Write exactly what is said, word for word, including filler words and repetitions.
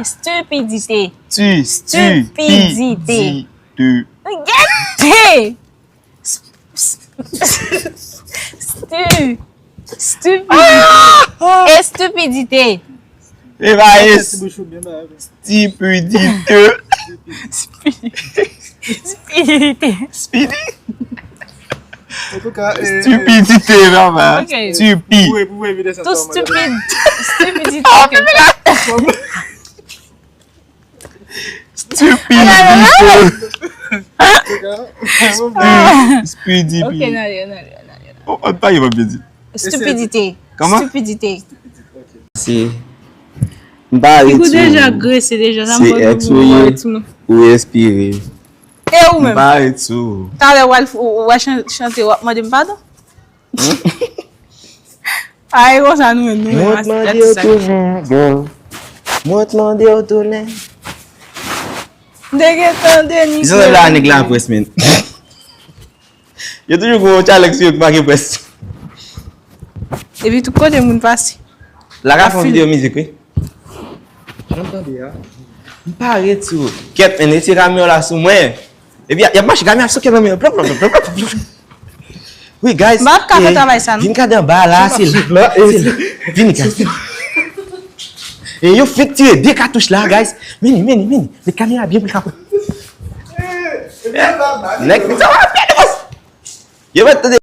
Stupidité. Stu, Stupidité. Stu. Gade! Stu. Stupidité. Estupidité. E ba e Ti bouch ou byen ba. stupidité. Stupidité. Speedy. An tou ka, eh, Stupidité, papa. Ok. Stupid. Pou pou evite sa. Tout sa, stupid. madame. Stupidité. Ah, Ok. Stupidité. An tou ka, Speedy. Ok, n ale, n ale, n ale. Oh, an pa yo pa byen di. Stupidité. Comment? Stupidité. Se m pa Ou ret sou deja ou. grese deja, sa Se m pa ex ou ye. Ou respire. E ou M menm? pa ret sou ou. Talè w al ou w al chan- chante w ap mande m padon? Ay konsa nou menm nou Mwen menm t mande atis w sa. tounen, girl. Mwen t mande w tounen. M te gen tande ni. Jan la nèg la pwès men. Yo toujou gon challenge yo ki pa gen pwès. Epi tout kote moun pase. La ka fè yon videyo mizik wi. Jan tande a. M pa ret sou. Kèt men, etye kamyon la sou mwen. Epi y ap mache, kamyon ap soke nan men yo. Plop, plop, plop, plop, plop. Wi, guys. M ap ka fè eh, travay sa, non? Vin gade anba la, se l. Se l. Vin, guys. E yo fenk tire de katouch la, guys. Meni, meni, meni. Met kamera byen pou l ka pran. Nèg, sa va fè de bòs. Yo mèt tande